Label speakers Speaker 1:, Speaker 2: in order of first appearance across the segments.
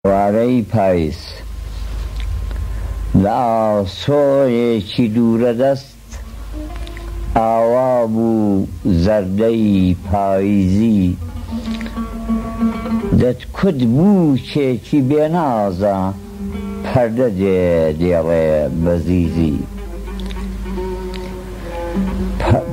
Speaker 1: ئێوارەی پایز، لە ئاسۆیەکی دوورەدەست ئاوا بوو زەردەی پایزی، دەتکوت بووکێکی بێنازە پەردە جێ دێڵێ بە زیزی.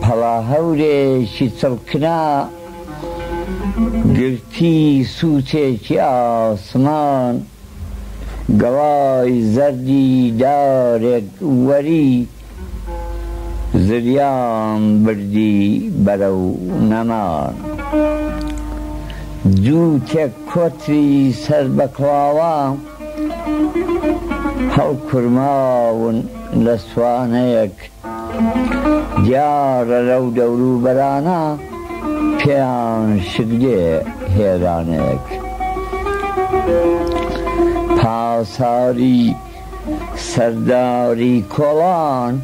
Speaker 1: پەڵاهەورێکی چڵکنا گرتی سووچێکی ئاسمان، گەڵای زەردی دارێک وەری، زریان بردی بەرەو نەمان. جووتێک کۆتری سەر بە کڵاوە، هەڵکورماون لە سوانەیەک. دیارە لەو دەوروبەرانە پێیان شک دێ هێلانەیەک. پاساری سەرداری کۆڵان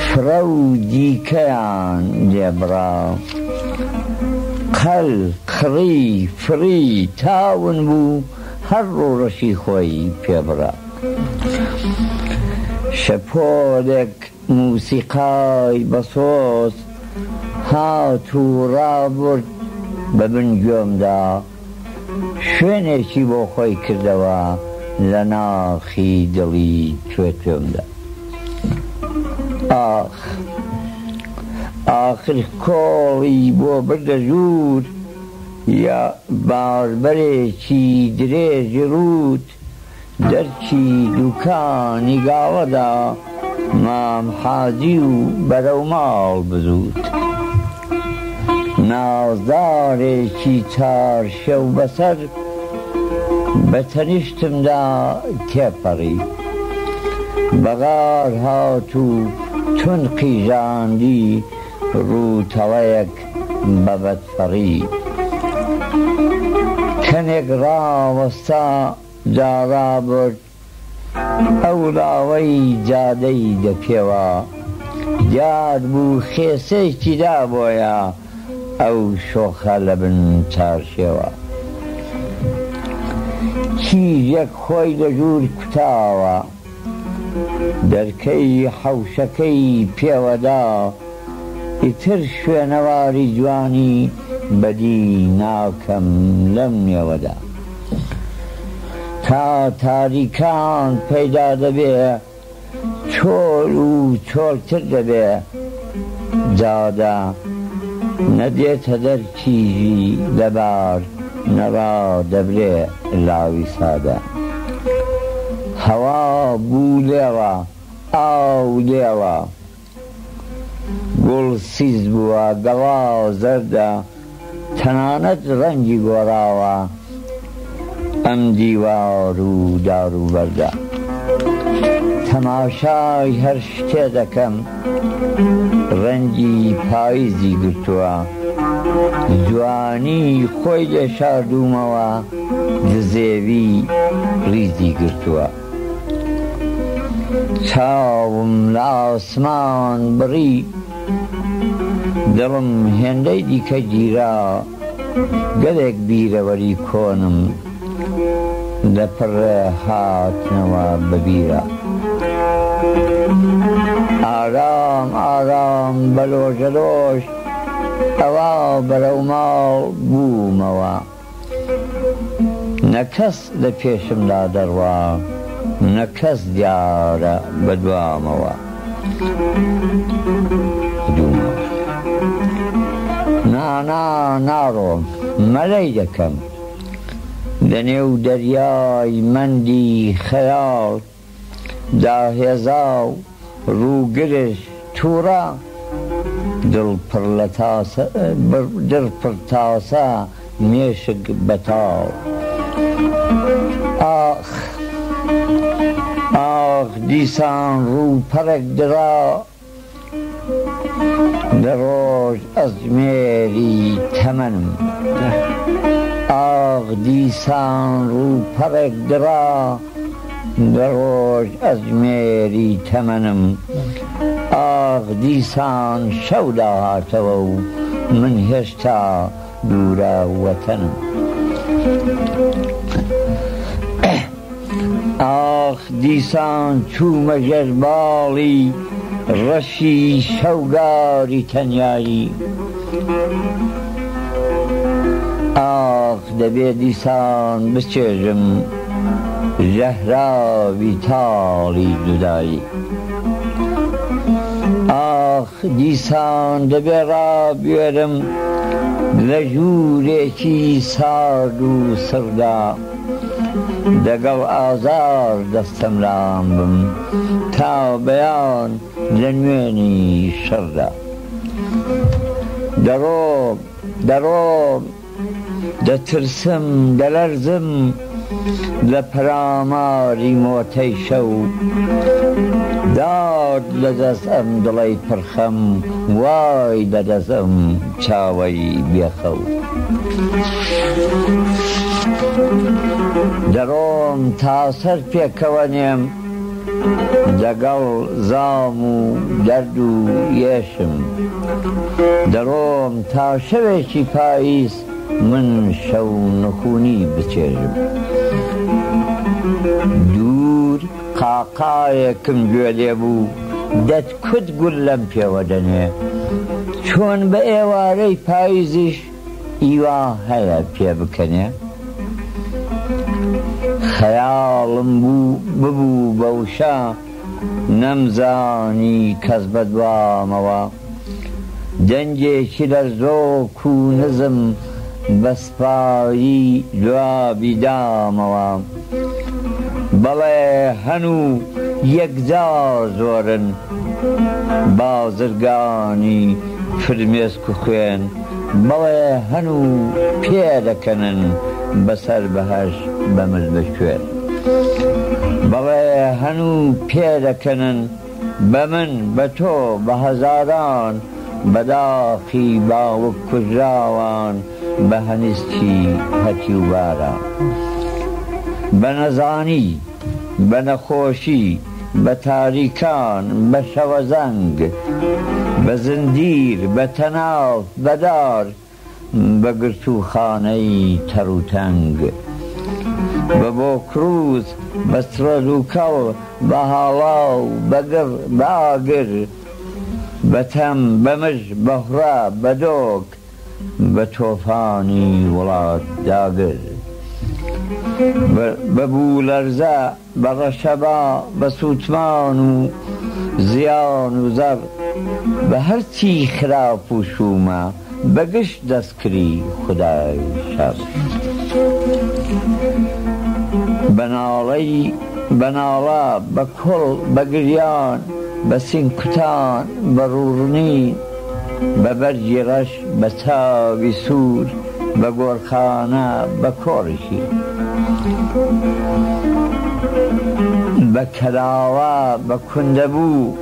Speaker 1: فڕە و دیکەیان لێ بڕا. قەل، قڕی، فڕی تا ون بوو هەر ڕووڕەشی خۆی پێ بڕا. شەپۆلێک موسیقای بەسۆز هات و ڕابورد بە بن گوێمدا، شوێنێکی بۆ خۆی کردەوە لە ناخی دڵی توێ توێمدا. ئاخ! ئاخر کۆڵی بۆ بردە ژوور یا باربەرێکی درێژی ڕووت، دەرکی دوکانی گاوەدا مام حاجی و بەرەو ماڵ بزووت. نازدارێکی چارشێو بەسەر بە تەنیشتمدا تێپەڕی. بەغار هات و توند قیژاندی ڕووتەڵەیەک بە بەدفەڕی. کەمێک ڕاوەستا جا ڕابرد ئەو لاوەی جادەی دەپێوا. دیار بوو خێسێکی دابۆیە ئەو شۆخە لە بن چارشێوا. کیژێک خۆی لە ژوور کوتاوە. دەرکەی حەوشەکەی پێوە دا، ئیتر شوێنەواری جوانی بەدی ناکەم لەم نێوەدا. تا تاریکان پەیدا دەبێ، چۆل و چۆلتر دەبێ جادە، نە دێتە دەر کیژی لەبار، نە ڕادەبرێ لاوی سادە. هەوا بوو لێڵە، ئاو لێڵە. گوڵ سیس بووە، گەڵا زەردە، تەنانەت ڕەنگی گۆڕاوە ئەم دیوار و دار و بەردە. تەماشای هەر شتێ دەکەم ڕەنگی پایزی گرتووە، جوانی خۆی لێ شاردوومەوە دزێوی ڕیزی گرتووە. چاوم لە ئاسمان بڕی، دڵم هێندەی دیکە گیرا، گەلێک بیرەوەری کۆنم لە پڕ هاتنەوە بە بیرا. ئارام ئارام بە لۆژەلۆژ ئەوا بەرەو ماڵ بوومەوە. نە کەس لە پێشمدا دەڕوا، نە کەس دیارە بە دوامەوە دوومەوە. نا نا ناڕۆم، مەلەی دەکەم لە نێو دەریای مەندی خەیاڵ. داهێزا و ڕوو گرژ تووڕە، دڵ پڕ لە تاسە دڵ پڕ تاسە مێشک بەتاڵ. ئاخ ئاخ دیسان ڕووپەڕێک دڕا. لە ڕۆژ ئەزمێری تەمەنم. ئاخ دیسان ڕووپەڕێک دڕا لە ڕۆژ ئەزمێری تەمەنم. ئاخ دیسان شەو داهاتەوە و من هێشتا دوورە وەتەنم. ئاخ دیسان چوومە ژێر باڵی ڕەشی شەوگاری تەنیایی. ئاخ دەبێ دیسان بچێژم ژەهراوی تاڵی جودایی. ئاخ دیسان دەبێ ڕابوێرم لە ژوورێکی سارد و سڕدا، دەگەڵ ئازار دەستەملان بم تا بەیان لە نوێنی شەڕدا. دەڕۆم، دەڕۆم. دەترسم، دەلەرزم لە پەلاماری مۆتەی شەو. داد لە دەست ئەم دڵەی پڕ خەم، وای لە دەست ئەم چاوەی بێ خەو. دەڕۆم تا سەر پێکەوە نێم، دەگەڵ زام و دەرد و یێشم. دەڕۆم تا شەوێکی پاییز من شەو نخونی بچێژم. دوور قاقایەکم گوێ لێ بوو دەتکوت گوللەم پێوە دەنێ. چۆن بە ئێوارەی پاییزیش ئیوا هەیە پێ بکەنێ؟ خەیاڵم بوو ببوو بە وشە نەمزانی کەس بە دوامەوە. دەنگێکی لەرزۆک و نزم بە سپایی جوابی دامەوە، بەڵێ هەن و یەکجار زۆرن بازرگانی فرمێسک و خوێن، بەڵێ هەن و پێدەکەنن بەسەر بەهەشت بە مل بە کوێر. بەڵێ هەن و پێدەکەنن بە من، بە تۆ، بە هەزاران، بە داخی باوک کوژراوان، بە هەنیسکی هەتیو باران. بە نەزانی، بە نەخۆشی، بە تاریکان، بە شەوەزەنگ، بە زنجیر، بە تەناف، بە دار، بە گرتووخانەی تەڕ و تەنگ، بە بۆکرووس، بە سڕەدووکەڵ، بە هاڵاو، بە گڕ، بە ئاگر، بە تەم، بە مژ، بە هوڕە، بە دۆک، بە تۆفانی وڵات داگر، بە بوولەرزە، بە ڕەشەبا، بە سووتمان و زیان و زەڕ، بە هەرچی خراپ و شوومە، بە گشت دەستکری خودای شەڕ. بە ناڵەی، بە ناڵە، بە کوڵ، بە گریان، بە سینگ کوتان، بە ڕووڕنین، بە بەرگی ڕەش، بە چاوی سوور، بە گۆڕخانە، بە کۆڕی شیر. بە کەلاوە، بە کوندەبوو،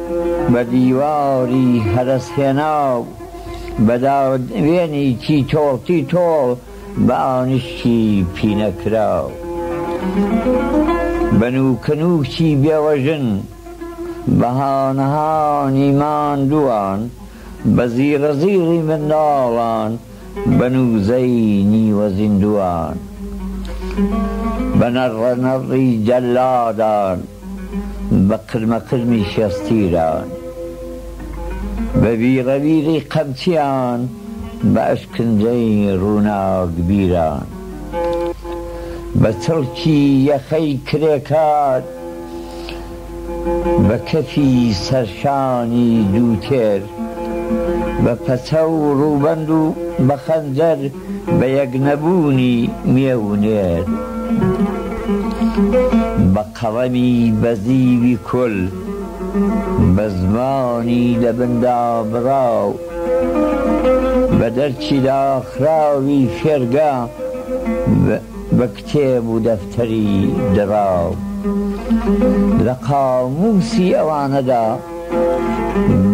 Speaker 1: بە دیواری هەرەسهێناو، بە داوێنی تیتۆڵ تیتۆڵ، بە ئانیشکی پینەکراو. بە نووکەنووکی بێوەژن، بە هانەهانی ماندووان، بە زیڕەزیڕی منداڵان، بە نووزەی نیوە زیندووان، بە نەڕەنەڕی جەلادان، بە قرمەقرمی شێستیران، بە ویڕەویڕی قەمچیان، بە ئەشکنجەی ڕووناکبیران، بە چڵکی یەخەی کرێکار، بە کەفی سەرشانی جووتێر، بە پەچە و ڕووبەند و بە خەنجەر، بە یەکنەبوونی مێ و نێر، بە قەڵەمی بەزیوی کول، بە زمانی لە بن دابڕاو، بە دەرکی داخراوی فێرگە، بە کتێب و دەفتەری دڕاو. لە قامووسی ئەوانەدا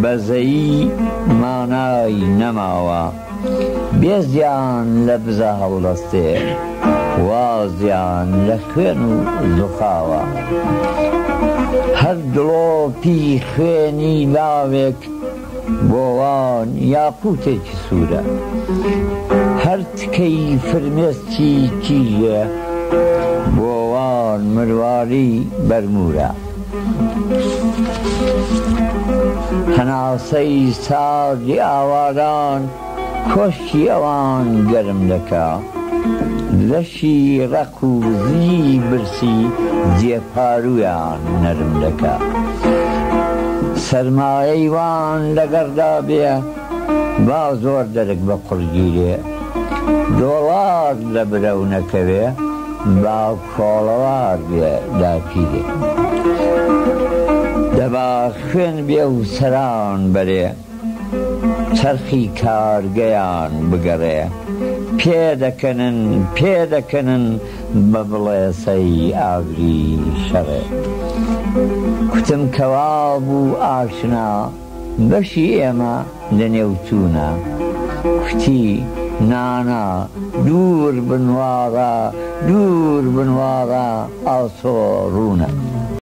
Speaker 1: بەزەیی مانای نەماوە. بێزیان لە بزە هەڵدەستێ، وازیان لە خوێن و زوخاوە. هەر دڵۆپی خوێنی لاوێک بۆ وان یاقووتێکی سوورە. هەر تکەی فرمێسکی کیژێ بۆ وان مرواری بەرموورە. هەناسەی ساردی ئاواران کۆشکی ئەوان گەرم دەکا. لەشی ڕەق و زگی برسی جێ پاروویان نەرم دەکا. سەرمایەی وان لەگەڕدا بێ با زۆر دەرک بە قوڕ گیرێ. دۆڵار لە برەو نەکەوێ با کۆڵەوار بێ داپیرێ. دەبا خوێن بێ و سەران بەرێ. چەرخی کارگەیان بگەڕێ. پێدەکەنن پێدەکەنن بە بڵێسەی ئاگری شەڕێ. کوتم کەوابوو ئاشنا بەشی ئێمە لە نێو چوونە. کوتی نانا دوور بنواڕە دوور بنواڕە ئاسۆ ڕوونە.